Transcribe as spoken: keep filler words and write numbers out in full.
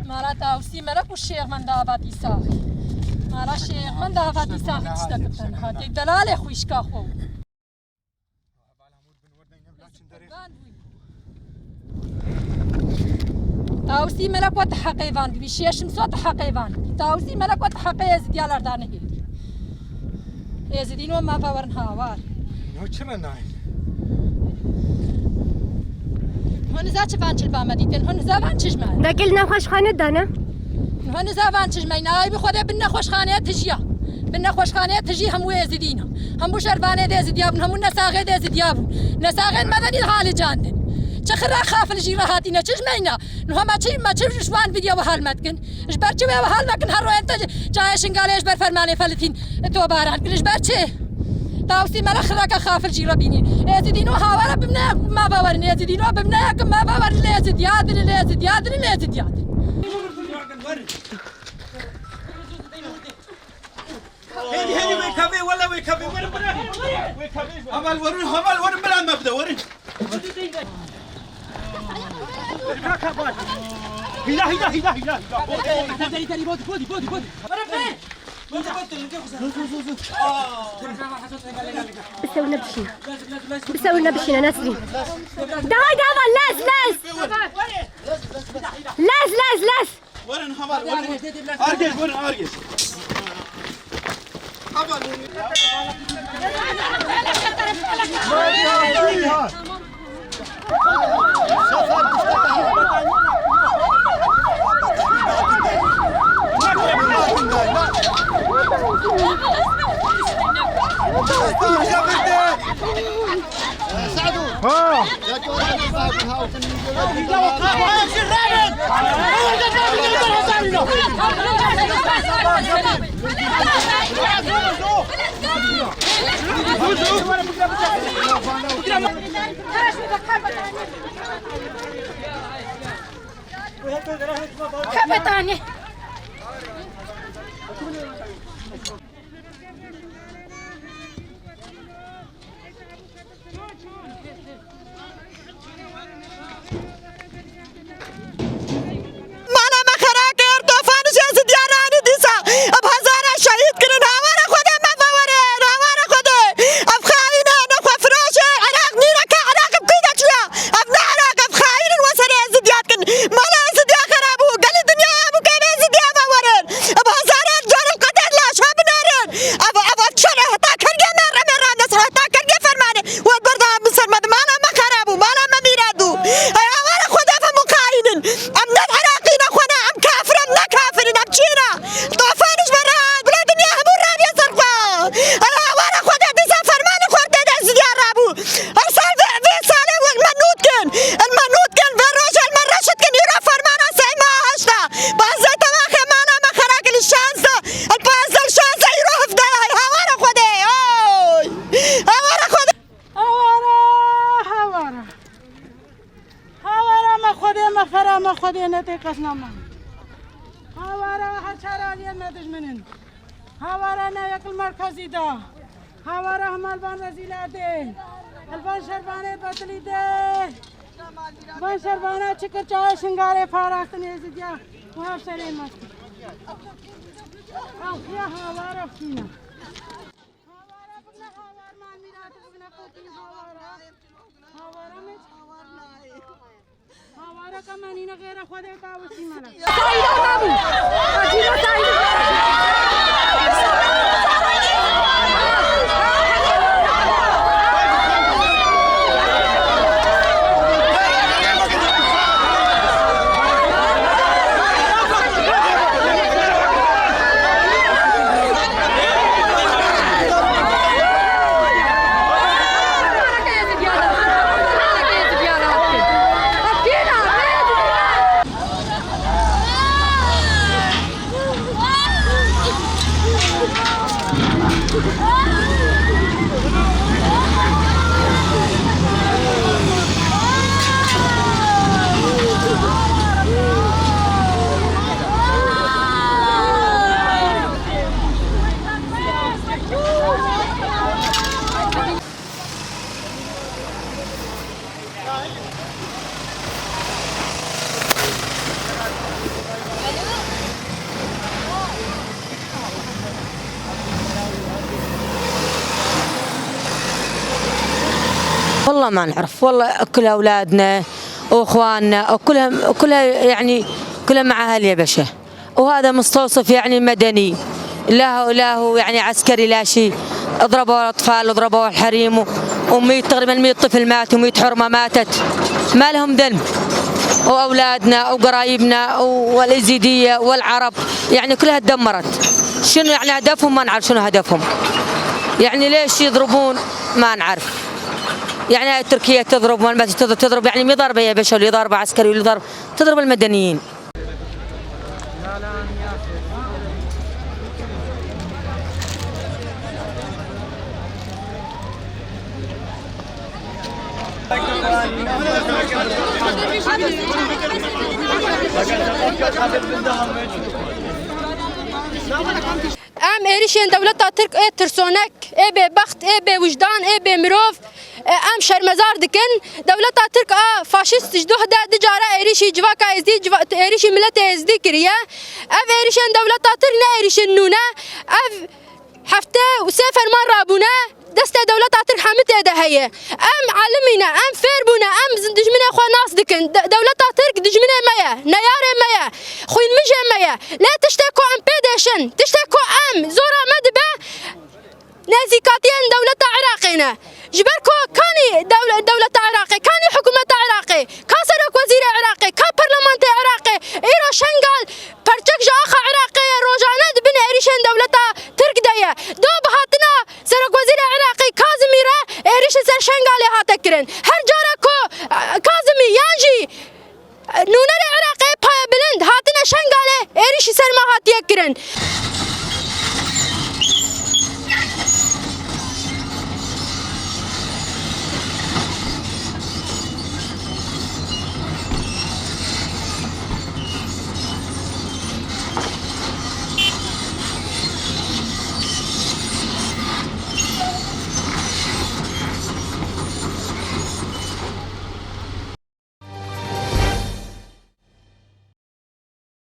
Mala Tawusî Melek û Şêxmend Ava Dîsaxê. Mala Şêxmend Ava Dîsaxê tiştekî tenha. Têk delalê xwîşka xwe. Tawusî Melek we ti heqê van bibî, şêşim so ti heqê van bibî. Tawusî Melek we ti heqê Êzidiya lerda nehêlî. Êzidîno me ve werin hawar. No çi re nayên? Hûn niza çi van çil ba me dîtin? Hûn niza van çi ji me? Dekil nexweşxane dane. Niha niza van çi ji me, nayê bi Xwedê bin nexweşxaneye tijiya. Bin nexweşxaneye tijî hemû Êzidî ne. Hemû şervanê de Êzidiya bûn, hemû nesaxê de Êzidiya bûn. Nesaxên me de nî halî can din. Çi xira xafil jî re hatîne, çi ji me ne. Niha me çi, me çi ji wan vîdiya we hal me dikin? Ji ber çi wê we hal me kin, her royên te çayê Şingalê ji ber fermanê felitîn tobaran kin. Ji ber çi? Tawusî Melek xiraka xafil jî re bînî. Êzidîno hawara bimneyek me ve werin. Êzidîno bimneyek me ve werin. Lê Êzidiya din, lê Êzidiya din, lê Êzidiya din. Hêdî, hêdî, wê kevê, wele wê kevê, werin bira. Wê kevê, heval werin, heval werin, bira me bide, werin. Hîla, hîla, hîla, hîla, hîla. Derî, derî, derî, bodi, bodi, bodi, bodi. Bisewirine bişîne. Bisewirine bişîne, Nesrîn. De haydi heval, lez, lez. Lez, lez, lez. Werin heval, werin. Argeş, werin, argeş. Kapitani. Mala me xera kir, tofan ji Êzidiyan anî dîsa. Bi hezaran şehîd kirin. Hawara Xwedê me vewerin. Hawara Xwedê. Ev xayîn e, nexwefiroş e. Iraq nîne ke Iraq bi kî de çûye? Ev ne Iraq, ev xayîn in, we serê Êzidiya dikin. Mala Êzidiya xera bû. Gelî dinya hebû ke Êzidiya vewerin. Bi hezaran caril qeder laşa binêrin. Ev, ev, ev çi ne? Heta kergê me reme ranes, heta kergê fermanê. We berdam bi ser me di mala me xera bû, mala me mîra dû. Ey awara Xwedê ve muqayînin. Em ne Iraqî ne xwe ne, em kafir, em ne kafir in, em çî ne? Tofan ji me re hat, bila dinya hemû rabiye ser xwe. Ey awara Xwedê dîsa fermanê xwe tê de zidiya rabû. Her sal vê, vê salê we me nût kin. El me nût kin, vê rojê el me reşit kin, îro fermana sey meha heşt e. Bazê temaxê mala me xera kir li şanze. El pazdeh şanze îro hevdeh ay. Hawara Xwedê, oy! Hawara Xwedê. Hawara, hawara. Hawara me Xwedê, me xera me Xwedê, ne tê qesna me. Hawara her çar aliyê me dijmin in. Hawara ne yek li merkezî de. Hawara hema li van rezîlatê. Li van şervanê betilî de. Van şervana çi kir, çawa Şingalê parastin Êzidiya. Û her serê me kir. Ew ya hawara xîna. Hawara bigna hawar man mîrat bigna qotî hawara. Hawara me. Hawara ka me nîne xêra Xwedê Tawusî Melek. والله ما نعرف، والله كل أولادنا وإخواننا وكلها، كلها يعني كلها مع أهل يبشة. وهذا مستوصف يعني مدني، لا هو، لا هو يعني عسكري لا شيء. اضربوا الأطفال، اضربوا الحريم و-، ومية، تقريبًا مية طفل مات ومية حرمة ماتت، ما لهم ذنب. وأولادنا وقرايبنا والإزيدية والعرب، يعني كلها تدمرت. شنو يعني هدفهم؟ ما نعرف شنو هدفهم. يعني ليش يضربون؟ ما نعرف. يعني هاي تركيا تضرب، والمسجد تضرب، تضرب، يعني مي ضربة يا بشر، اللي ضربة عسكري واللي ضرب، تضرب المدنيين. Em êrişên dewleta Tirk ê tirsonek, ê bêbext, ê bêwijdan, ê bêmirov, e, em şermezar dikin. Dewleta Tirk a faşîst ji doh de du cara êrişî civaka Êzdî, civa-, êrişî miletê Êzdî kiriye. Ev êrişên dewleta Tirk ne êrişên nû ne. Ev hefte û sê ferman rabûne, destê dewleta Tirk hemî tê de heye. Em alimî ne, em fêr bûne, em z-, dijminê xwe nas dikin. De-, dewleta Tirk dijminê me ye, neyarê me ye, xwînmijê me ye. Lê tiştê ku em pê dêşin, tiştê ku em zora me dibe, nêzîkatiyên dewleta Iraqê ne. Ji ber ku kanî dewl-, dewleta Iraqê, kanî hikûmeta Iraqê, ka serokwezîrê Iraqê, ka parlamentê Iraqê, îro Şengal perçek ji axa Iraqê ye, rojane di bin êrişên dewleta Tirk de ye. Do bi hatina serokwezîrê Iraqê Kazimî re êrîş li ser Şengalê hate kirin. Her cara ku, e, Kazimî yan jî nûnerê Iraqê payebilind hatine Şengalê, êrîş li ser me hatiye kirin.